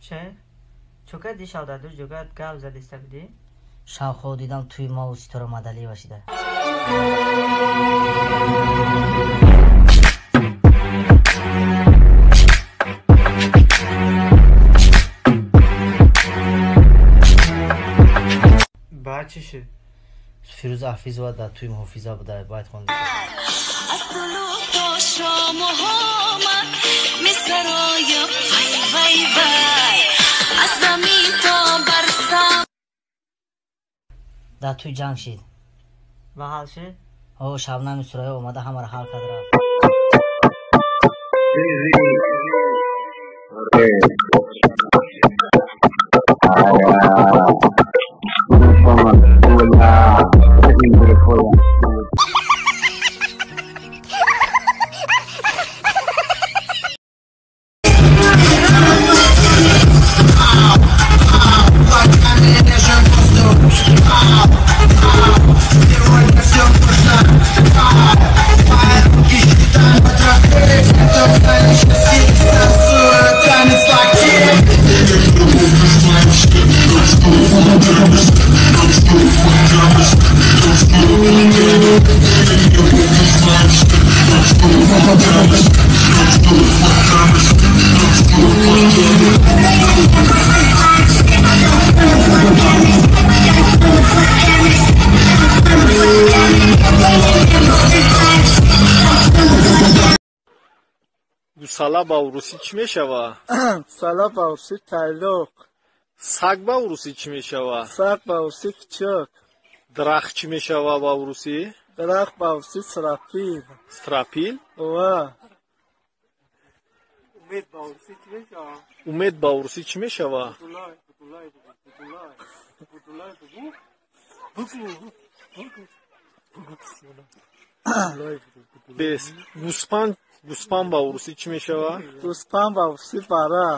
Че? Чӯка ди шавдаду ҷугат гап задиста будӣ? Шавхо дидам туи мову Ситора Мадалиева шида. Баъд чӣ шуд? Фирӯза Ҳафизова дар туи муҳофиза буда, байт хонда. Аз тулӯъ то шому омад месароям, вай вай вай, аз замин то бар сам. Дар туи ҷанг шид. Ва ҳал шуд? О, Шабнами Сурайё омада ҳамаро ҳал кард, рафт. Гусала ба урусӣ чӣ мешава? Гусала ба урусӣ тайлоқ. Саг ба урусӣ чӣ мешава? Саг ба урусӣ кучук. Дарахт чӣ мешава ба урусӣ? Дарахт ба урусӣ стропил. Стропил? Ова. Умед ба урусӣ чӣ мешава? Умед ба урусӣ чӣ мешава? Будулай, будулай, будулай. Будулай, бугу. Бугу, бугу. Бугу кисёна. Будулай, бугу. Бес. Гӯспанд, гӯспанд ба урусӣ чӣ мешава? Гӯспанд ба урусӣ бара.